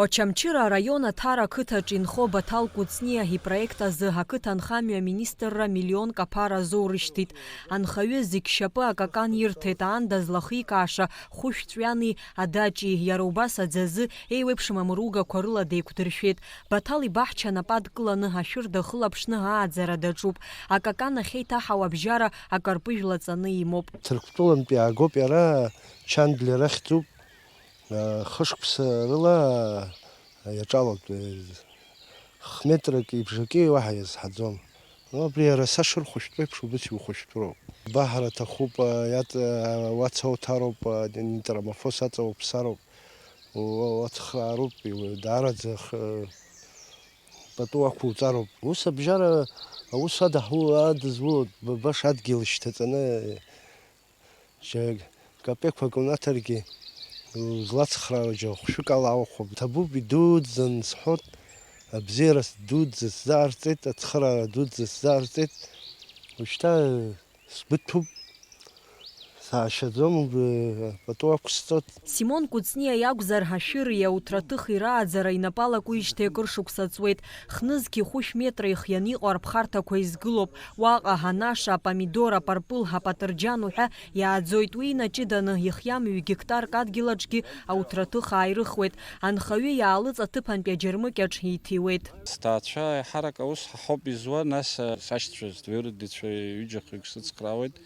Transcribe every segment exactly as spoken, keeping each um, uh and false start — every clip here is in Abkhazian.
Очамчыра араион Аҭара ақыҭаҿ инхо Баҭал Кәыҵниа ипроект азы ақыҭанхамҩа аминистрра миллионк аԥара азоурышьҭит. Анхаҩы зегь шьапы акакан ирҭеит, аанда злахикааша хәышә ҵәҩани адачи, иара убас аӡы азы еиуеиԥшым амыругақәа рыла деиқәдыршәеит. Баҭал ибаҳча анапы адкыланы ашәыр дахылаԥшны ааӡара даҿуп. Акакан ахьеиҭаҳау абжьара акарпыжә лаҵаны имоуп. Ҭырқәтәылантә иаагоуп иара, Чандлер ахьӡуп. Хышықәса рыла иаҿалоит, хметрак ибжаки уаҳа иазҳаӡом. Ну, абри араса шырхәышәтәу еиԥш убыс иухәышәтәроуп. Абаҳра аҭахуп, иаҵ-, уаца уҭароуп, нитромофос аҵа уԥсароуп, у-, уацхраароуп, иу-, даараӡа х-, пату ақәуҵароуп. Ус абжьара аус адаҳу, адызу, баша адгьыл шьҭаҵаны, џьа капеқәак унаҭаргьы, узлацхраауа џьа хәшәык ала ауахәуп. Ҭабуп, идуӡӡан сҳәот, абзиара дуӡӡа сзаарҵеит, ацхыраара дуӡӡа сзаарҵеит. Уажәшьҭа сгәы ҭәуп, саашьаӡом, пату ақәсҵот. Симон Кәыҵниа иакәзар, ашәыри ауҭраҭыхи рааӡара инапы алакуижьҭеи акыр шықәса ҵуеит. Хнызқьи хәышә метра ихианы иҟоу арԥхарҭақәа изгылоуп. Уаҟа анаша, апомидор, апарпыл, апатырџьан уҳәа иааӡоит. Уи инаҷыданы ихиам ҩ-гектарк адгьыл аҿгьы ауҭраҭых ааирыхуеит. Анхаҩы иаалыҵ аҭыԥантәи аџьармыкьаҿ иҭиуеит. Сҭаацәа еиҳарак аус ҳахоуп изуа, нас, а, сашьцәа, ствердицәа ҩыџьахҩык сыцхраауеит.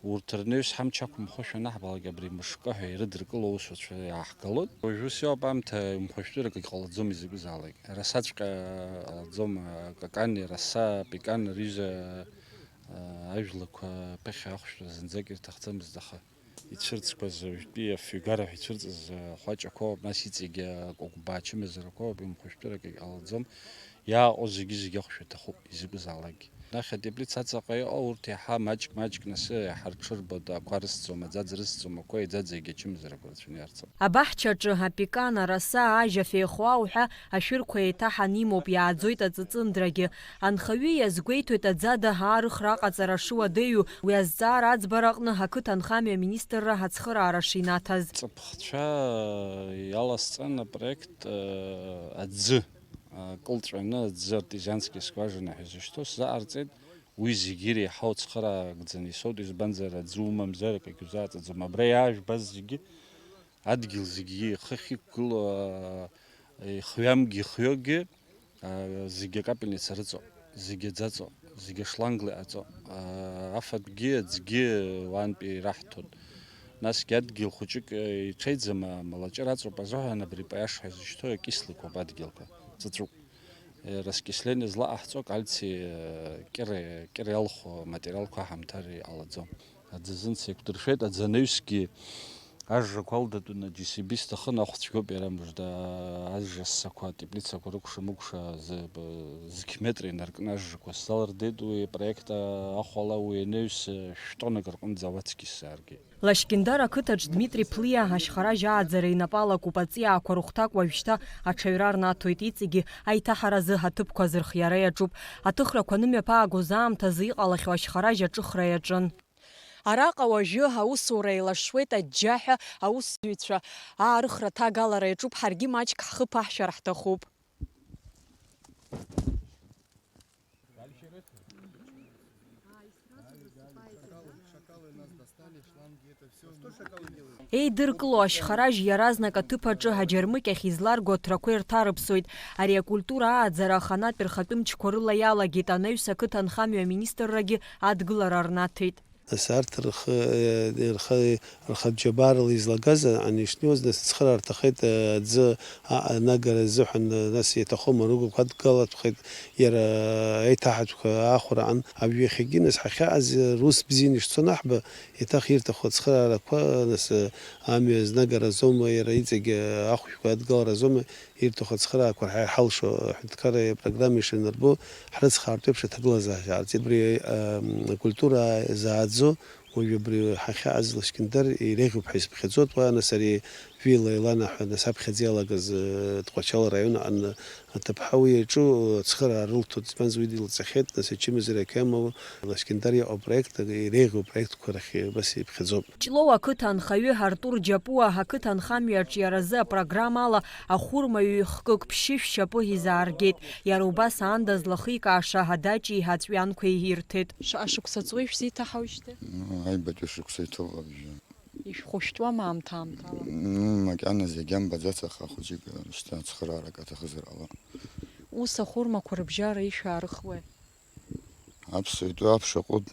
Урҭ рнаҩс ҳамч ақәымхошәа анаҳбалак, абри мышкы ҳәа ирыдыркыло аусуцәа иааҳгалоит. Уажә ус иоуп аамҭа, мхәышәтәырак ак ҟалаӡом изакәызаалак. Арасаҵәҟьа ҟалаӡом, акакани, араса, апекан рҩыза, а, ажәлақәа ԥыхьа ахәшәтәра зынӡак ирҭахӡамызт, аха ицәырҵқәаз уажәтәи афҩгара ҳәа ицәырҵыз ахәаҷақәоуп, нас иҵегьы акәыкәбаа чымазарақәоуп, имхәышәтәырак ак ҟалаӡом. Иааҟоу зегьы-зегьы ахәшәы аҭахуп, изакәызаалакгьы. Нахьа атеплица аҵаҟа иҟоу урҭ иаҳа маҷк-маҷк, нас иаҳа рҽырбо, ақәа рысҵом, аӡаӡ рысҵом, ақәа иӡаӡагьы ачымазарақәа рацәаны иарҵом. Абаҳчаҿы апекан, араса, ажь, афеихуа уҳәа ашәырқәа еиҭаҳан имоуп, иааӡоит аҵыҵындрагьы. Анхаҩы иазгәеиҭоит аӡада аарыхра аҟаҵара шуадаҩу, уи азҵаара аӡбара аҟны ақыҭанхамҩа аминистрра ацхыраара шинаҭаз. Ҵыԥхцәа иаласҵан апроект, э, аӡы. Кылҵәаны аӡы, артезиански скважина ҳәа изышьҭоу сзаҟарҵеит. Уи зегьы иреиҳау цхыраагӡаны исоуп, избанзар, аӡы умамзар акагьы узааҵаӡом. Абра иаажәбаз зегьы, адгьыл зегьы ихыхь иқәгылоу, а, ихҩамгьы ихҩогьы, а, зегьы акапельница рыҵоуп, зегьы аӡы аҵоуп, зегьы ашлангла иҟаҵоуп. А, афатәгьы аӡгьы уаантәи ираҳҭоит. Насгьы адгьыл хәыҷык, э, иҽеиӡам, а, малаҷыра аҵоуп азыҳәан абри паиаш ҳәа изышьҭоу акислақәоуп адгьылқәа. Ҵәыҵәуп. Раскисление злаҟаҳҵо акальци, кьыра, кьыра иалху аматериалқәа аҳамҭар иҟалаӡом. Аӡы азын сеиқәдыршәеит, аӡы анаҩсгьы ажрақәа алдатәаны џьи си би сҭахын, ахә цәгьоуп иара мыжда, ажра ссақәа, атеплицақәа рыкәша-мыкәша зқь метра инаркны ажрақәа сзалырдеит, уи апроект ахәала уи анаҩс шәтоннак рҟынӡа ауаӡәгьы сзааргеит. Лашькьындар ақыҭаҿ Дмитри Ԥлиа ашьхаражь ааӡара инапы алакуп, аҵиаақәа рыхәҭак уажәшьҭа аҽаҩра рнаҭоит, иҵегьы аиҭаҳаразы аҭыԥқәа азырхиара иаҿуп. Аҭыхрақәа анымҩаԥаагоз аамҭазы иҟалахьоу ашьхаражь аҿыхра иаҿын. Араҟа уажәы аусура еилашуеит, аџьџьаҳәа аусзуҩцәа аарыхра ҭагалара иаҿуп, ҳаргьы маҷк ҳхы ԥаҳшәар ҳҭахуп. Еидыркыло ашьхаражь иаразнак аҭыԥ аҿы аџьармыкьахь изларго аҭрақәа ирҭарыԥсоит. Ари акультура ааӡара аханатә рхатәы мчқәа рыла иалагеит, анаҩс ақыҭанхамҩа аминистррагьы адгылара рнаҭеит. Нас арҭ рхы, рхы, рхатә џьабаарала излагаз ан ишнеиуаз, нас ацхыраара рҭахеит, аӡы аҟанагара азыҳәан, нас иаҭаху амыругақәа адгалатәхеит, иара аиҭаҳатәқәа аахәара аҟан. Абри иахьагьы, нас ҳахьааз, рус бзианы ишцо анаҳба, еиҭах ирҭаху ацхыраарақәа, нас амҩа знагара азоума, иара иҵегь ахәшәқәа адгалара азоума, ирҭаху ацхыраақәа ҳа иҳалшо аҳәынҭқарра апрограмма ишанарбо, ҳрыцхраартә еиԥш аҭагылазаашьа ҟарҵеит. Абри, ам, акультура зааӡо, уажәы абри ҳахьааз Лашькьындар иреиӷьуп ҳәа исыԥхьаӡоит, уа, нас ари Вила Елана ҳәа, нас аԥхьаӡа иалагаз, э, Тҟәарчал араион аҟны аҭыԥҳа уи иаҿу, э, ацхыраара рылҭоит, избанзар уи дилҵахьеит, нас ачымазара ақьиама Лашкентар иҟоу апроект, иреиӷьу апроектқәа рахь, э, убас иԥхьаӡоуп. Ҷлоу ақыҭа анхаҩы Артур Џьапуа ақыҭа анхамҩа аҿиаразы апрограммала ахәырмаҩы хкык ԥшьышә шьапы изааргеит. Иара убас аанда злахикааша адачеи аҵәҩанқәеи ирҭеит. Шаҟа шықәса ҵуеи шәзеиҭаҳауижьҭеи? Ну, аҩбатәи шықәса иҭоуп абжьы. Ишәхәышәтәуама аамҭа-аамҭала? Ну, макьана зегь амбаӡац, аха хәыҷык шьҭа ацхыраарак аҭахызар ҟалап. Ус ахәырмақәа рыбжьара ишәаарыхуеи? Аԥсуа итәы аԥшаҟәыд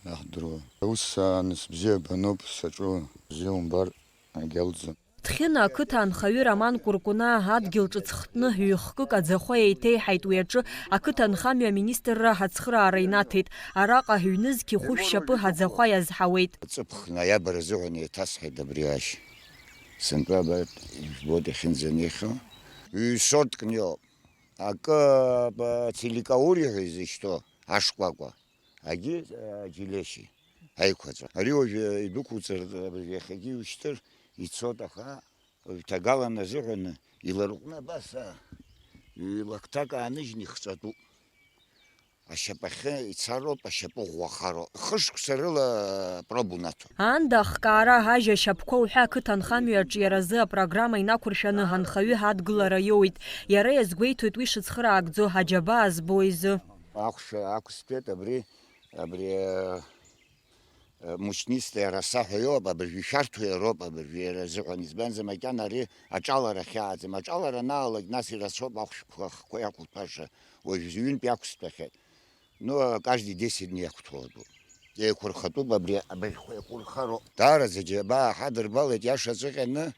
иаҳдыруа. Ус аныс бзиа бануп саҿу, бзиа умбар агьалӡам. Ҭхьына ақыҭа анхаҩы Роман Кәыркәынаа адгьыл ҿыц хтны ҩ-хкык аӡахәа еиҭеиҳаит, уи аҿы ақыҭа анхамҩа аминистрра ацхыраара инаҭеит. Араҟа ҩнызқь хәышә шьапы аӡахәа иазҳауеит. Ҵыԥх ноиабр азыҳәан еиҭасҳәеит абри ашь. Сынтәа абарҭ ижәбоит иахьынӡанеихьоу. Ҩ-сотк ниоуп. Акы, ба, телекаури ҳәа изышьҭоу ашкәакәа. Агьи, а, џьелешьи аиқәаҵәа. Ари уажәы идәықәуҵар, абыржә иахьагьы иушьҭыр ицоит, аха уажә ҭагалан азыҳәаны иларҟәны абас, а, ҩ-лакҭак ааныжьны ихҵәатәуп. Ашьапахьы ицароуп, ашьапы ӷәӷәахароуп. Хышықәса рыла пробу наҭо. Аанда ахкаара, ажьа ашьапқәа уҳәа ақыҭа анхамҩа аҿиаразы апрограмма инақәыршәаны анхаҩы адгылара иоуеит. Иара иазгәеиҭоит уи шыцхыраагӡо аџьабаа збо изы. Ахәша ақәсҵеит абри, абри, э, э, мучнистая роса ҳәа иоуп, абыржәы ишәарҭоу иароуп, абыржәы иара азыҳәан, избанзар, макьана ари аҿалара хьааӡам. Аҿалара анаалак, нас ирацәоуп ахәшәқәа хқәа иақәырҭәаша, уажә ҩынтә иақәсҭәахьеит. Ну, каждый десять дней иақәҭәоу атәы. Еиқәырхатәуп абри, абыржәқәа еиқәырхароуп. Даараӡа џьабаа ҳадырбалеит, иаша ҵәҟьаны,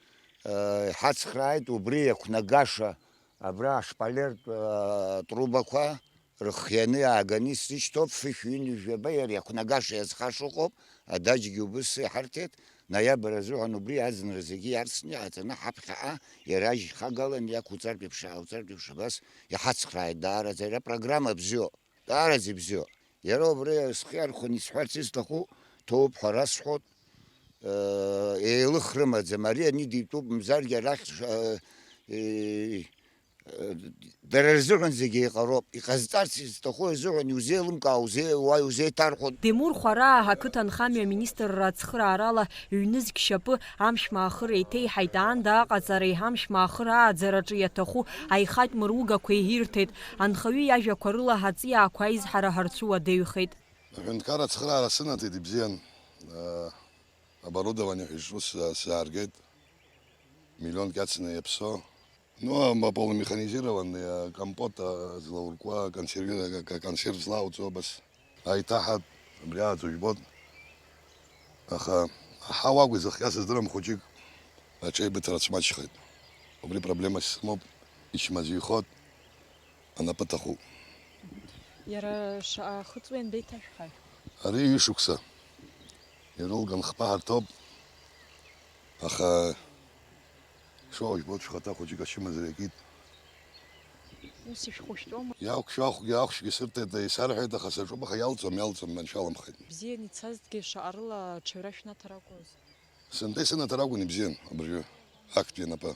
э, иҳацхрааит убри иақәнагаша, абра ашпалертә, э, трубақәа, рыхианы иааганы исзышьҭоуп, фышә ҩынҩажәаба иара иақәнагаша иазхаша ыҟоуп, адаҷгьы убыс иҳарҭеит, ноиабр азыҳәан убри аӡынра зегьы иарсны иааҵаны ҳаԥхьаҟа иара ажь хагалан иақәуҵартә еиԥш, аауҵартә еиԥш абас иҳацхрааит даараӡа, иара программа бзиоуп, даараӡа ибзиоуп. Иара убри схы иархәаны исҳәарц исҭаху ҭоуп ҳәа расҳәоит, э, еилых рымаӡам, ари ани дитәуп, мзаргьы арахь, э, э, Дара рзыҳәан зегьы еиҟароуп. Иҟазҵарц изҭаху рзыҳәан иузеилымкаа, узеи-, уа иузеиҭарҳәон. Демур Хәараа ақыҭа анхамҩа аминистрра ацхыраарала ҩнызқь шьапы амшә маахыр еиҭеиҳаит, аанда аҟаҵареи амшә маахыр ааӡараҿы иаҭаху аихатә мыругақәеи ирҭеит. Анхаҩы иажәақәа рыла аҵиаақәа аизҳара ҳарцәуадаҩхеит. Аҳәынҭқар ацхыраара сынаҭеит, ибзиан. Э, оборудование ҳәа ишҿу сза-, сзааргеит. Миллионк иацны иаԥсоу. Ну, ам-, полумеханизированный, а, компот, а, злауркуа, консерви-, а, ка-, консерв злауҵо абас. Аиҭаҳатә, абри ааӡо жәбоит. Аха аҳауа акәу изыхҟьа сыздырам, хәыҷык аҽеибыҭарацә маҷхеит. Убри проблемас исымоуп, ичмазаҩхоит, анапы ҭахуп. Иара шаҟа хыҵуеи анбеиҭашәҳәа? Ари ҩышықәса ирылган хԥа ҳарҭоуп, аха Шоу жәбоит, шәхаҭа хәыҷык ачымазара иакит. Ус ишәхәышәтәома? Иахәшә-, ахәгьы ахәшәгьы сырҭеит, исарҳәеит, аха саҿуп, аха иалҵуам, иалҵуам, маншәаламхеит. Бзиан ицазҭгьы шаҟа рыла аҽаҩра шәнаҭар акәыз? Сынтәа исынаҭар акәын ибзиан, абыржәы, актәи анапы.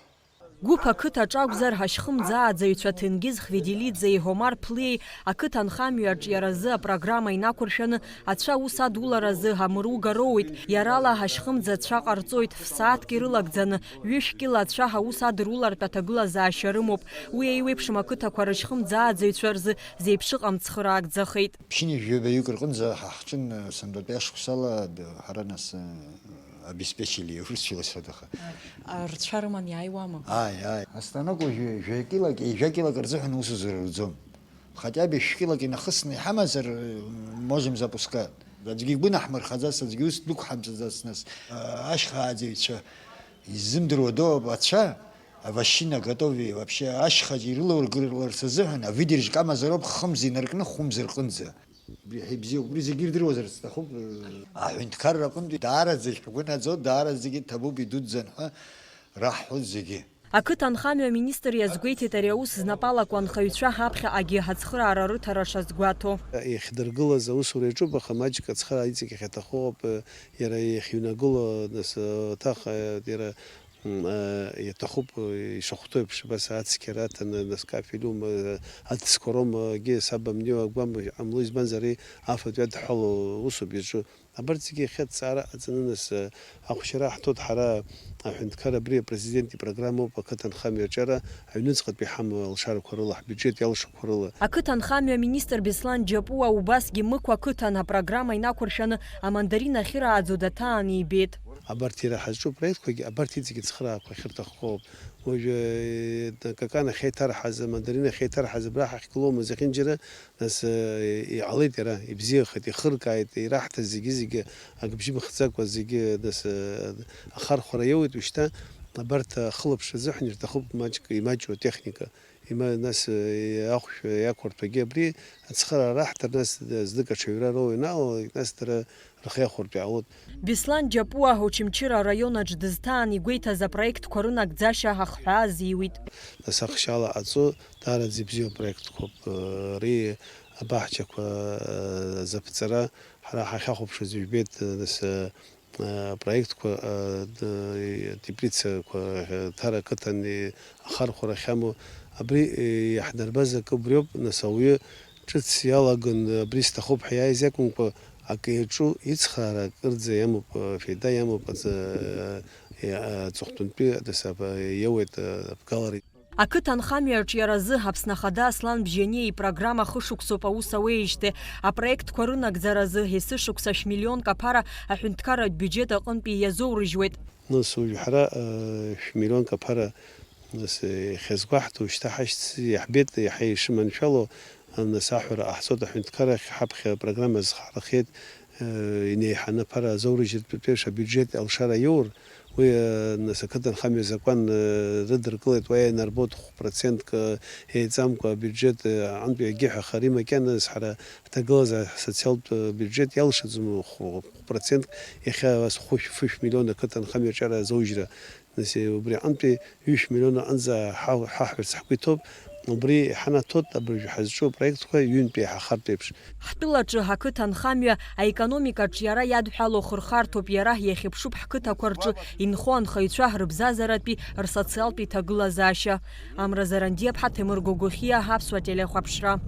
Гәыԥ ақыҭаҿ акәзар, ашьхымӡааӡаҩцәа Ҭенгиз Хведилиӡеи Омар Ԥлиеи ақыҭа анхамҩа аҿиаразы апрограмма инақәыршәаны, ацәа аус адуларазы амыруга роуеит, иарала ашьхымӡа ацәа ҟарҵоит, фсааҭк ирылагӡаны, ҩышә кьыла ацәа аус адырулартә аҭагылазаашьа рымоуп. Уи еиуеиԥшым ақыҭақәа рышьхымӡааӡаҩцәа рзы зеиԥшыҟам цхыраагӡахеит. Ԥшьынҩажәаҩык рҟынӡа ҳа ҳҿын, сынтәатәи ашықәсала, д-, ҳара нас, э, обеспечили, урысшәала сҳәоит, аха. А, рцәа рыман иааиуама? Ааи, ааи. Астанок уажәы жәа килак, ҩажәа килак рзыҳәан усузар руӡом. Хотя бы шәкилак инахысны иҳамазар, э, можем запускать. Аӡәгьы игәы наҳмырхаӡац, аӡәгьы ус дықәҳамҵаӡац нас. А, ашьхааӡаҩцәа иззымдыруа доуп ацәа, овощина готовые вообще ашьхаҿы ирылаургыларц азыҳәан, авыдержка амазароуп хымз инаркны хәымз рҟынӡа. Убри ҳәа ибзиоуп, убри зегьы ирдыруазар сҭахуп. Аҳәынҭқарра аҟынтәи даараӡа ишәгәы наӡоит, даараӡагьы ҭабуп, идуӡӡан ҳәа раҳҳәоит зегьы. Ақыҭа анхамҩа аминистр иазгәеиҭеит ари аус знапалаку анхаҩцәа аԥхьаҟагьы ацхыраара рыҭара шазгәаҭо. Иахьдыргылаз аусура иаҿуп, аха маҷк ацхыраара иҵегь ахьаҭаху ыҟоуп, иара иахьыҩнагыло, нас, аҭак, иара М, а, иаҭахуп, ишахәҭоу еиԥш, абас ацқьара аҭаны, нас кафель ума, аҵысқәа роума, акгьы сабамнио агәам ҟамло, избанзар, ари афатә иадҳәало усуп иаҿу. Абарҭ зегьы иахьа аҭҵаара ҟаҵаны, нас, а, ахәшьара ҳҭоит ҳара, аҳәынҭқар абри апрезидент ипрограммоуп, ақыҭанхамҩа аҿиара аҩныҵҟатәи ҳамоу алшарақәа рыла, ҳбиуџьет иалшақәа рыла. Ақыҭанхамҩа аминистр Беслан Џьапуа убасгьы Мықә ақыҭан апрограмма инақәыршәаны амандарина ахьырааӡо даҭааны ибеит. Абарҭ иара ҳазҿу апроектқәагьы, абарҭ иҵегьы ацхыраарақәа ахьырҭаххо ауп. Уажәы, э, какан ахьеиҭарҳаз, амандарина ахьеиҭарҳаз, абра ҳахьгылоума зехьынџьара, нас, э, иҟалеит иара, ибзиахеит, ихыркааит, ираҳҭаз зегьы-зегьы агыбжьы мыхӡакәа зегьы, нас, э, ахархәара иоуеит, ушьҭа абарҭ ахылаԥшра азыҳәан ирҭахуп маҷк имаҷу атехника. Има-, нас, э, ахәшә иақәырҭәагьы абри ацхыраара раҳҭар, нас, э, знык аҽаҩра роу ианалалак, нас дара рхы иахәартә иаалоит. Беслан Џьапуа Очамчыра араион аҿы дызҭаан игәеиҭаз апроектқәа рынагӡашьа ахҳәаа азиуит. Нас ахшьала аҵу даараӡа ибзиоу проектқәоуп, э, ари абаҳчақәа, э, заԥҵара ҳара ҳахьахәаԥшуаз ижәбеит, э, нас, э, апроектқәа, а, д-, теплицақәа, а, Ҭара ақыҭан, и-, ахархәара ахьамоу, абри, и-, иаҳнарбаз акы убриоуп, нас ауаҩы ҿыц иалаган, абри сҭахуп ҳәа иааиз иакәымкәа, акы иаҿу ицхраара акырӡа иамоуп, а, феида иамоуп, аҵ-, а, и-, а, аҵыхәтәантәи, нас, а, иоуеит, а, абгалара. Ақыҭанхамҩа аҿиаразы Аԥсны Ахада Аслан Бжьаниа ипрограмма хышықәсоуп аус ауеижьҭеи апроектқәа рынагӡаразы есышықәса шә-миллионк аԥара аҳәынҭқарратә биуџьет аҟынтәи иазоурыжьуеит. Нас уажә ҳара, э, шә-миллионк аԥара, нас, э, иахьазгәаҳҭо шьҭа ҳашьҭ-, иаҳбеит, иаҳа ишыманшәало, нас аҳәара ҟаҳҵоит аҳәынҭқаррахь, ҳаԥхьа апрограмма азхарахеит, э, инеиҳаны аԥара азоурыжьыртә еиԥш абиуџьет алшара иоур, уи, э, нас ақыҭанхамҩа азакәан, э, рыдыркылеит, уа ианарбоит хә-, процентк, э, еиҵамкәа абиуџьет, э, аҟынтәи иагьыҳәахар, макьаназ ҳара ҳҭагылазаашьа ҳсоциалтә, э, биуџьет иалшаӡом хә-, хә-, процентк, иахьа ас хәышә-фышә миллион ақыҭанхамҩа аҿиара азоужьра. Нас, э, убри аҟынтәи ҩышә миллион аҟынӡа ҳа-, ҳаҳҳәарц ҳгәы иҭоуп, убри иҳанаҭоит абыржәы ҳазҿу апроектқәа ҩынтә еиҳахартә еиԥш. Ҳтәылаҿы ақыҭанхамҩа аекономика аҿиара иадҳәало хырхарҭоуп, иара иахьыԥшуп ҳқыҭақәа рҿы инхо анхаҩцәа рыбзазаратәи рсоциалтәи ҭагылазаашьа. Амра Зарандиаԥҳа, Ҭемыр Гогохиа, Аԥсуа телехәаԥшра.